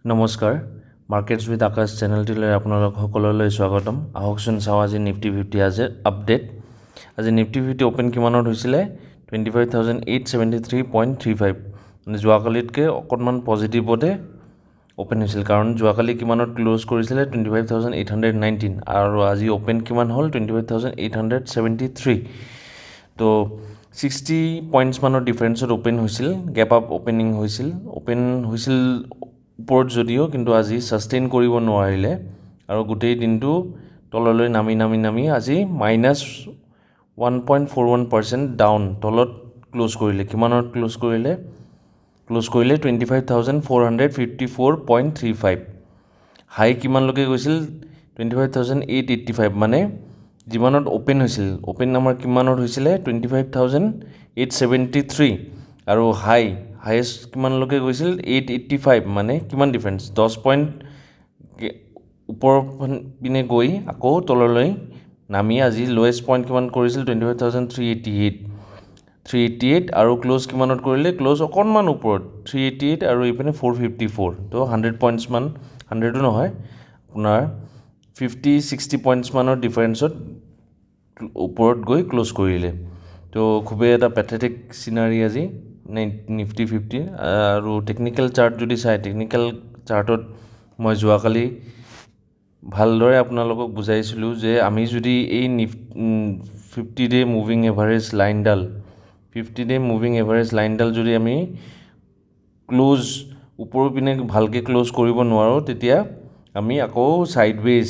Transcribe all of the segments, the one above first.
নমস্কাৰ, markets with আকাশ চেনেলটিলৈ আপোনালোক সকলোলৈ স্বাগতম। আহকচোন চাওঁ আজি নিফটি 50 আজি আপডেট। আজি নিফটি 50 অ'পেন কিমানত হৈছিলে? 25,873.35। মানে যোৱাকালিতকৈ অকণমান পজিটিভতে অ'পেন হৈছিল। কাৰণ যোৱাকালি কিমানত ক্ল'জ কৰিছিলে? 25,819। আৰু আজি অ'পেন কিমান হ'ল? 25,873। তো 60 পইণ্টছ মানৰ ডিফাৰেঞ্চত অ'পেন হৈছিল। গেপ আপ অ'পেনিং হৈছিল। অ'পেন হৈছিল ওপৰত যদিও, কিন্তু আজি ছাষ্টেইন কৰিব নোৱাৰিলে আৰু গোটেই দিনটো তললৈ নামি নামি নামি আজি -1.41% down, তলত ক্ল'জ কৰিলে। কিমানত ক্ল'জ কৰিলে? ক্ল'জ কৰিলে 25,454.35। হাই কিমানলৈকে গৈছিল? 25,885। মানে যিমানত অ'পেন হৈছিল, অ'পেন আমাৰ কিমানত হৈছিলে? 25,873। আৰু হায়েষ্ট কিমানলৈকে গৈছিল? 885। মানে কিমান ডিফাৰেঞ্চ? 10 পইণ্ট ওপৰৰ পিনে গৈ আকৌ তললৈ নামি আজি লৱেষ্ট পইণ্ট কিমান কৰিছিল? 25,388, 388। আৰু ক্ল'জ কিমানত কৰিলে? ক্ল'জ অকণমান ওপৰত, 388 আৰু এইপিনে 454। তো 100 পইণ্টছমান, 100ো নহয়, আপোনাৰ 50-60 পইণ্টছমানৰ ডিফাৰেঞ্চত ওপৰত গৈ ক্ল'জ কৰিলে। তো খুবেই এটা পেথেটিক চিনাৰী আজি নিফটি 50। আৰু টেকনিকেল চাৰ্ট যদি চায়, টেকনিকেল চাৰ্টত মই যোৱাকালি ভালদৰে আপোনালোকক বুজাইছিলোঁ যে আমি যদি এই 50 ডে মুভিং এভাৰেজ লাইনডাল, 50 ডে মুভিং এভাৰেজ লাইনডাল যদি আমি ক্ল'জ ওপৰৰ পিনে ভালকৈ ক্ল'জ কৰিব নোৱাৰোঁ, তেতিয়া আমি আকৌ ছাইডৱেজ,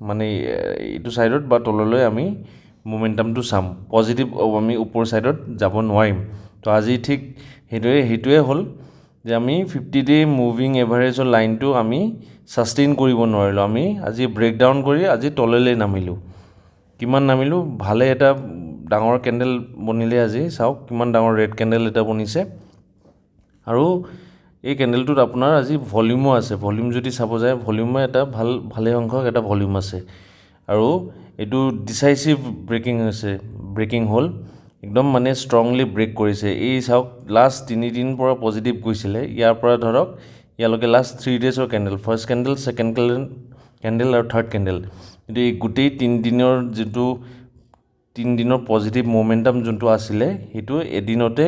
মানে এইটো ছাইডত বা তললৈ আমি মমেণ্টামটো চাম। পজিটিভ আমি ওপৰ ছাইডত যাব নোৱাৰিম। তো আজি ঠিক সেইদৰে সেইটোৱে হ'ল যে আমি 50 ডে মুভিং এভাৰেজৰ লাইনটো আমি ছাষ্টেইন কৰিব নোৱাৰিলোঁ। আমি আজি ব্ৰেকডাউন কৰি আজি তললৈ নামিলোঁ। কিমান নামিলোঁ? ভালে এটা ডাঙৰ কেণ্ডেল বনিলে আজি। চাওক কিমান ডাঙৰ ৰেড কেণ্ডেল এটা বনিছে। আৰু এই কেণ্ডেলটোত আপোনাৰ আজি ভলিউমো আছে। ভলিউম যদি চাব যায়, ভলিউমো এটা ভাল ভালে সংখ্যক এটা ভলিউম আছে। আৰু এইটো ডিচাইচিভ ব্ৰেকিং হৈছে, ব্ৰেকিং হ'ল একদম, মানে ষ্ট্ৰংলি ব্ৰেক কৰিছে। এই চাওক, লাষ্ট 3 দিন পৰা পজিটিভ গৈছিলে। ইয়াৰ পৰা ধৰক ইয়ালৈকে last 3 ডেজৰ candle, first candle, second candle আৰু থাৰ্ড কেণ্ডেল। কিন্তু এই গোটেই 3 দিনৰ যিটো 3 দিনৰ পজিটিভ মমেণ্টাম যোনটো আছিলে, সেইটো এদিনতে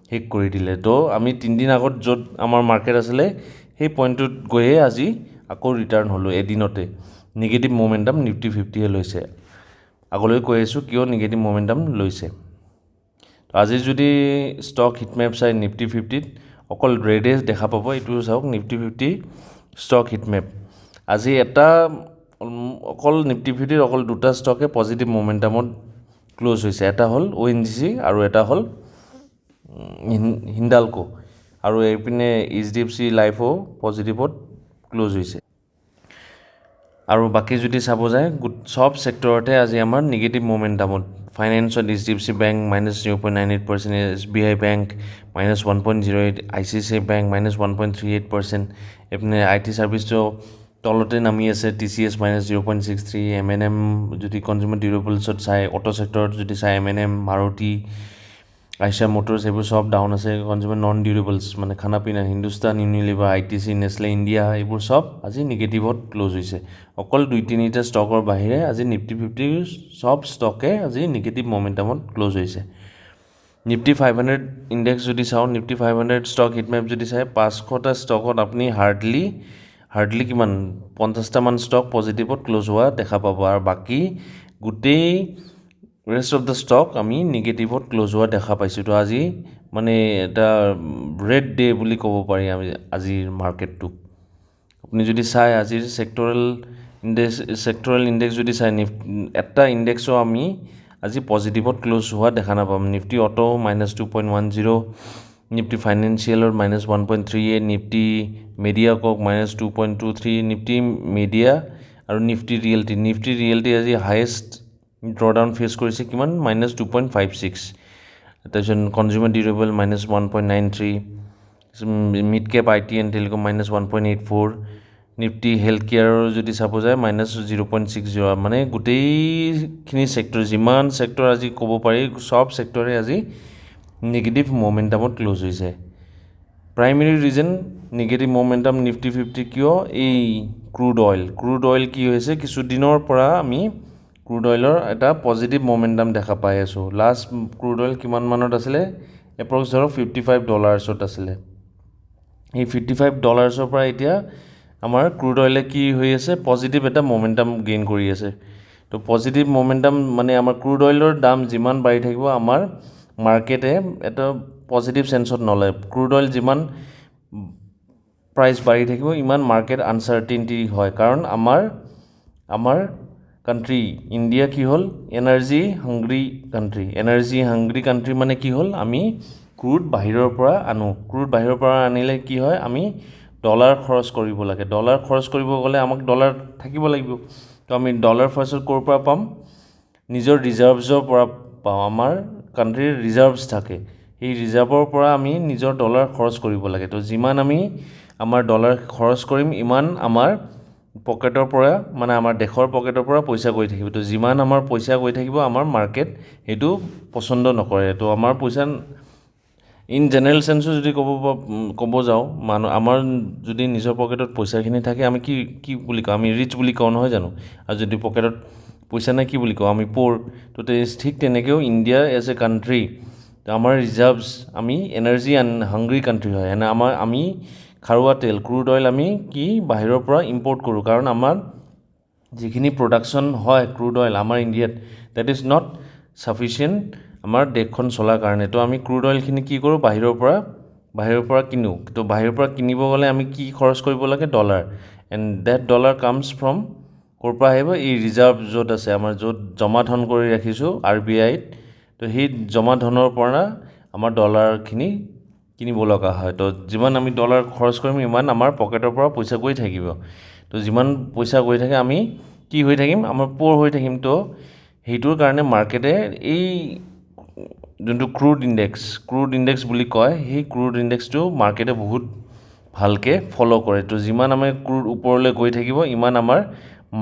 শেষ কৰি দিলে। তো আমি 3 দিন আগত য'ত আমাৰ মাৰ্কেট আছিলে, সেই পইণ্টটোত গৈয়ে আজি আকৌ ৰিটাৰ্ণ হ'লোঁ এদিনতে। নিগেটিভ মমেণ্টাম নিফটি 50য়ে লৈছে। আগলৈ কৈ আছোঁ কিয় নিগেটিভ মমেণ্টাম লৈছে। আজি যদি ষ্টক হিটমেপ চাই, নিফটি 50ত অকল ৰেডে দেখা পাব। এইটো চাওক, নিফটি 50 ষ্টক হিটমেপ। আজি এটা অকল নিফটি 50ৰ অকল দুটা ষ্টকে পজিটিভ মমেণ্টামত ক্ল'জ হৈছে। এটা হ'ল অ'এনজিচি আৰু এটা হ'ল হিণ্ডালকো। আৰু এইপিনে এইচডিএফচি লাইফো পজিটিভত ক্ল'জ হৈছে। আৰু বাকী যদি চাব যায়, চব ছেক্টৰতে আজি আমাৰ নিগেটিভ মমেণ্টামত। ফাইনেন্সত HDFC bank -0.98%, SBI bank -1.08, ICICI bank -1.38%। এইপিনে IT ছাৰ্ভিচটো তলতে নামি আছে, TCS -0.63। M&M যদি কনজিউমাৰ ডিউৰেবলছত চাই, অট' ছেক্টৰত যদি চাই, M&M, Maruti, Eicher Motors, এইবোৰ চব ডাউন আছে। কনজিউমাৰ নন ডিউৰেবলছ মানে খানা পিনা, Hindustan Unilever, ITC, Nestle India, এইবোৰ চব আজি নিগেটিভত ক্ল'জ হৈছে। অকল দুই তিনিটা ষ্টকৰ বাহিৰে আজি নিফটি 50ৰ চব ষ্টকে আজি নিগেটিভ মমেণ্টামত ক্ল'জ হৈছে। নিফটি 500 ইণ্ডেক্স যদি চাওঁ, নিফটি 500 ষ্টক হিটমেপ যদি চাই, 500টা ষ্টকত আপুনি হাৰ্ডলি হাৰ্ডলি কিমান, 50টামান ষ্টক পজিটিভত ক্ল'জ হোৱা দেখা পাব। আৰু বাকী গোটেই ৰেষ্ট অফ the stock আমি নিগেটিভত ক্ল'জ হোৱা দেখা পাইছোঁ। তো আজি মানে এটা ৰেড ডে বুলি ক'ব পাৰি আমি আজিৰ মাৰ্কেটটোক। আপুনি যদি চাই আজিৰ ছেক্টৰেল ইণ্ডেক্স যদি চাই, এটা ইণ্ডেক্সো আমি আজি পজিটিভত ক্ল'জ হোৱা দেখা নাপাম। Nifty auto -2.10, Nifty ফাইনেন্সিয়েলৰ -1.38, Nifty media কওক -2.23, Nifty media আৰু নিফটি ৰিয়েল্টি। নিফটি ৰিয়েল্টি আজি হায়েষ্ট ড্ৰডাউন ফেচ কৰিছে। কিমান? -2.56। তাৰপিছত consumer durable -1.93, mid cap IT and telecom -1.84, Nifty health কেয়াৰৰ যদি চাব যায় -0.60। মানে গোটেইখিনি ছেক্টৰ, যিমান ছেক্টৰ আজি ক'ব পাৰি, চব ছেক্টৰে আজি নিগেটিভ মমেণ্টামত ক্ল'জ হৈছে। Price Primary reason negative momentum Nifty 50 কিয়? এই ক্ৰুড অইল। ক্ৰুড অইল কি হৈছে, কিছুদিনৰ পৰা আমি ক্ৰুড অইলৰ এটা পজিটিভ মমেণ্টাম দেখা পাই আছোঁ। লাষ্ট ক্ৰুড অইল কিমান মানত আছিলে? এপ্ৰক্স ধৰক 55 ডলাৰ্ছত আছিলে। এই 55 ডলাৰ্ছৰ পৰা এতিয়া আমাৰ ক্ৰুড অইলে কি হৈ আছে? পজিটিভ এটা মমেণ্টাম গেইন কৰি আছে। তো পজিটিভ মমেণ্টাম মানে আমাৰ ক্ৰুড অইলৰ দাম যিমান বাঢ়ি থাকিব, আমাৰ মাৰ্কেটে এটা পজিটিভ চেন্সত নলয়। ক্ৰুড অইল যিমান প্ৰাইচ বাঢ়ি থাকিব, ইমান মাৰ্কেট আনচাৰ্টেইনটি হয়। কাৰণ আমাৰ কাণ্ট্ৰি ইণ্ডিয়া কি হ'ল? Energy hungry country. Energy hungry country মানে কি হ'ল? আমি ক্ৰুড বাহিৰৰ পৰা আনো। ক্ৰুড বাহিৰৰ পৰা আনিলে কি হয়? আমি ডলাৰ খৰচ কৰিব লাগে। ডলাৰ খৰচ কৰিব গ'লে আমাক ডলাৰ থাকিব লাগিব। তো আমি ডলাৰ ফাৰ্ষ্টত ক'ৰ পৰা পাম? নিজৰ ৰিজাৰ্ভছৰ পৰা পাওঁ। আমাৰ কাণ্ট্ৰিৰ ৰিজাৰ্ভছ থাকে, সেই ৰিজাৰ্ভৰ পৰা আমি নিজৰ ডলাৰ খৰচ কৰিব লাগে। তো যিমান আমি আমাৰ ডলাৰ খৰচ কৰিম, ইমান আমাৰ পকেটৰ পৰা, মানে আমাৰ দেশৰ পকেটৰ পৰা পইচা গৈ থাকিব। তো যিমান আমাৰ পইচা গৈ থাকিব, আমাৰ মাৰ্কেট সেইটো পচন্দ নকৰে। তো আমাৰ পইচা ইন জেনেৰেল চেন্সত যদি ক'ব যাওঁ, মানুহ আমাৰ যদি নিজৰ পকেটত পইচাখিনি থাকে, আমি কি কি বুলি কওঁ? আমি ৰিচ বুলি কওঁ, নহয় জানো? আৰু যদি পকেটত পইচা নাই, কি বুলি কওঁ আমি? প'ৰ। তো ঠিক তেনেকৈও ইণ্ডিয়া এজ এ কাণ্ট্ৰি, আমাৰ ৰিজাৰ্ভছ, আমি এনাৰ্জি হাংগ্ৰি কাণ্ট্ৰি হয়। এনে আমি খাৰুৱা তেল, ক্ৰুড অইল আমি কি বাহিৰৰ পৰা ইম্পৰ্ট কৰোঁ। কাৰণ আমাৰ যিখিনি প্ৰডাকশ্যন হয় ক্ৰুড অইল আমাৰ ইণ্ডিয়াত, that is not sufficient আমাৰ দেশখন চলাৰ কাৰণে। তো আমি ক্ৰুড অইলখিনি কি কৰোঁ? বাহিৰৰ পৰা কিনো। তো বাহিৰৰ পৰা কিনিব গ'লে আমি কি খৰচ কৰিব লাগে? Dollar. And that dollar comes from, ক'ৰ পৰা আহিব? এই ৰিজাৰ্ভ য'ত আছে আমাৰ, য'ত জমা ধন কৰি ৰাখিছোঁ আৰবিআইত। তো সেই জমা ধনৰ পৰা আমাৰ ডলাৰখিনি কিনিব লগা হয়। তো যিমান আমি ডলাৰ খৰচ কৰিম, ইমান আমাৰ পকেটৰ পৰা পইচা গৈ থাকিব। তো যিমান পইচা গৈ থাকে, আমি কি হৈ থাকিম? আমাৰ প'ৰ হৈ থাকিম। তো সেইটোৰ কাৰণে মাৰ্কেটে এই যোনটো ক্ৰুড ইণ্ডেক্স বুলি কয়, সেই ক্ৰুড ইণ্ডেক্সটো মাৰ্কেটে বহুত ভালকৈ ফ'ল' কৰে। তো যিমান আমাৰ ক্ৰুড ওপৰলৈ গৈ থাকিব, ইমান আমাৰ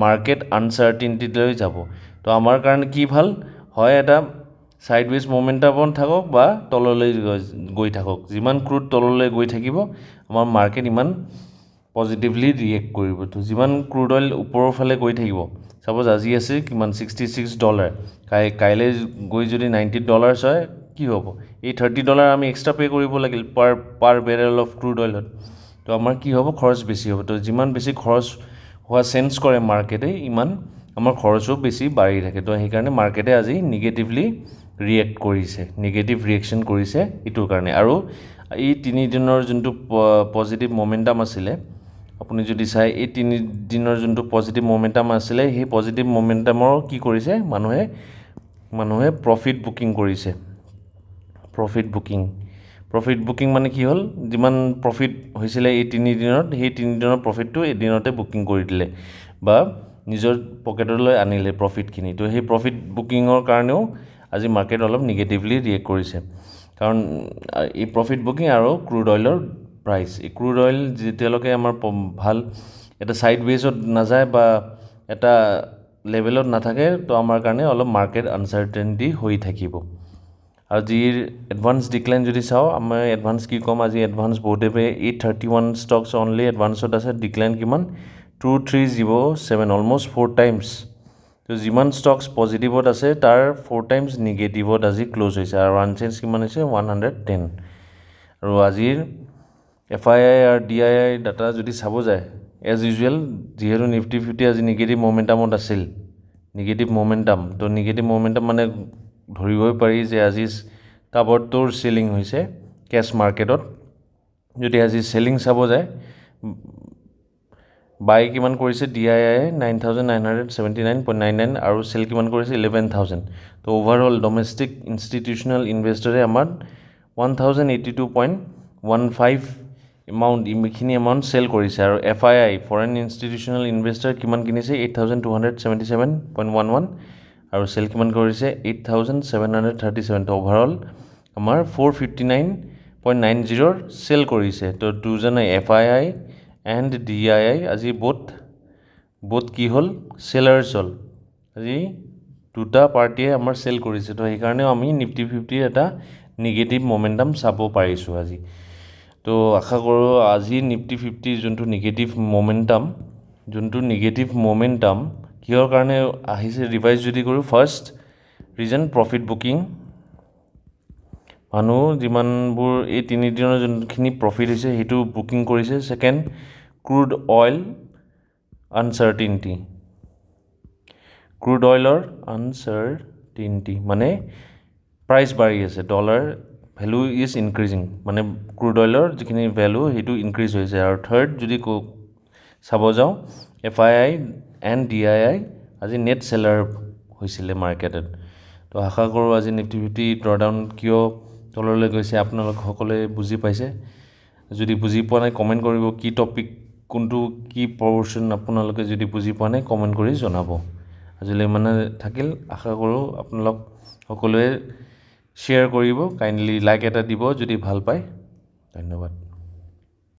মাৰ্কেট আনচাৰ্টিনিটিলৈ যাব। তো আমাৰ কাৰণে কি ভাল হয়? এটা ছাইডৱেজ মমেণ্টামত থাকক বা তললৈ গৈ থাকক, যিমান ক্ৰুড তললৈ গৈ থাকিব, আমাৰ মাৰ্কেট ইমান পজিটিভলি ৰিয়েক্ট কৰিব। তো যিমান ক্ৰুড অইল ওপৰৰ ফালে গৈ থাকিব, ছাপ'জ আজি আছে কিমান? 66 ডলাৰ। কাইলৈ গৈ যদি 90 ডলাৰ্ছ হয়, কি হ'ব? এই 30 ডলাৰ আমি এক্সট্ৰা পে' কৰিব লাগিল per barrel of crude অইলত। তো আমাৰ কি হ'ব? খৰচ বেছি হ'ব। তো যিমান বেছি খৰচ হোৱা চেঞ্চ কৰে মাৰ্কেটে, ইমান আমাৰ খৰচো বেছি বাঢ়ি থাকে। তো সেইকাৰণে মাৰ্কেটে আজি নিগেটিভলি ৰিয়েক্ট কৰিছে, নিগেটিভ ৰিয়েকশ্যন কৰিছে এইটোৰ কাৰণে। আৰু এই তিনিদিনৰ যোনটো পজিটিভ মমেণ্টাম আছিলে, আপুনি যদি চাই, এই তিনিদিনৰ যোনটো পজিটিভ মমেণ্টাম আছিলে, সেই পজিটিভ মমেণ্টামৰ কি কৰিছে মানুহে? মানুহে প্ৰফিট বুকিং কৰিছে। প্ৰফিট বুকিং মানে কি হ'ল? যিমান প্ৰফিট হৈছিলে এই তিনিদিনত, সেই তিনিদিনৰ প্ৰফিটটো এদিনতে বুকিং কৰি দিলে বা নিজৰ পকেটলৈ আনিলে প্ৰফিটখিনি। তো সেই প্ৰফিট বুকিঙৰ কাৰণেও আজি মাৰ্কেট অলপ নিগেটিভলি ৰিয়েক্ট কৰিছে। কাৰণ এই প্ৰফিট বুকিং আৰু ক্ৰুড অইলৰ প্ৰাইচ, এই ক্ৰুড অইল যেতিয়ালৈকে আমাৰ ভাল এটা ছাইডৱেজত নাযায় বা এটা লেভেলত নাথাকে, তো আমাৰ কাৰণে অলপ মাৰ্কেট আনচাৰ্টেনিটি হৈ থাকিব। আৰু যি এডভান্স ডিক্লাইন যদি চাওঁ, আমাৰ এডভান্স কি ক'ম আজি? এডভান্স বহুতে 831 ষ্টকছ অনলি এডভান্সত আছে। ডিক্লাইন কিমান? 2307, almost four times. তো যিমান ষ্টকছ পজিটিভত আছে, তাৰ ফ'ৰ টাইমছ নিগেটিভত আজি ক্ল'জ হৈছে। আৰু আনচেঞ্জ কিমান হৈছে? 110। আৰু আজিৰ এফআইআই আৰু ডিআইআই ডাটা যদি চাব যায়, এজ ইউজুৱেল, যিহেতু নিফটি 50 আজি নিগেটিভ মমেণ্টামত আছিল, নিগেটিভ মমেণ্টাম, তো নিগেটিভ মমেণ্টাম মানে ধৰিবই পাৰি যে আজি তাবৰতোৰ চেলিং হৈছে কেছ মাৰ্কেটত। যদি আজি চেলিং চাব যায়, বাই কিমান কৰিছে DII? 9,979.99। আৰু চেল কিমান কৰিছে? 11,000। তো অ'ভাৰঅল ডমেষ্টিক ইনষ্টিটিউচনেল ইনভেষ্টৰে আমাৰ 1,082.15 এমাউণ্ট, এইখিনি এমাউণ্ট চেল কৰিছে। আৰু FII, foreign institutional investor কিমান কিনিছে? 8,277.11। আৰু চেল কিমান কৰিছে? 8,737। তো অ'ভাৰঅল আমাৰ 459.90ৰ চেল কৰিছে। তো দুজনে এফআইআই এণ্ড ডিআইআই আজি বোথ কি হ'ল? চেলাৰ্ছ হ'ল। আজি দুটা পাৰ্টীয়ে আমাৰ চেল কৰিছে। তো সেইকাৰণেও আমি নিফটি 50ৰ এটা নিগেটিভ মমেণ্টাম চাব পাৰিছোঁ আজি। তো আশা কৰোঁ আজি নিফটি 50 যোনটো নিগেটিভ মমেণ্টাম, কিহৰ কাৰণে আহিছে, ৰিভাইজ যদি কৰোঁ, ফাৰ্ষ্ট ৰিজন প্ৰফিট বুকিং। মানুহ যিমানবোৰ এই তিনিদিনৰ যোনখিনি প্ৰফিট হৈছে, সেইটো বুকিং কৰিছে। Second, crude oil uncertainty. Crude অইলৰ আনচাৰ্টিনটি মানে প্ৰাইচ বাঢ়ি আছে, ডলাৰ ভেলু is increasing, মানে ক্ৰুড অইলৰ যিখিনি ভেলু সেইটো ইনক্ৰিজ হৈছে। আৰু থাৰ্ড যদি চাব যাওঁ, এফআইআই এণ্ড ডিআইআই আজি নেট চেলাৰ হৈছিলে মাৰ্কেটত। তো আশা কৰোঁ আজি নিফটি 50 ড্ৰডাউন কিয় তললৈ গৈছে, আপোনালোক সকলোৱে বুজি পাইছে। যদি বুজি পোৱা নাই, কমেণ্ট কৰিব। কি টপিক, কোনটো কি পৰ্চন আপোনালোকে যদি বুজি পোৱা নাই, কমেণ্ট কৰি জনাব। আজিলৈ ইমানে থাকিল। আশা কৰোঁ আপোনালোক সকলোৱে শ্বেয়াৰ কৰিব, কাইণ্ডলি লাইক এটা দিব যদি ভাল পায়। ধন্যবাদ।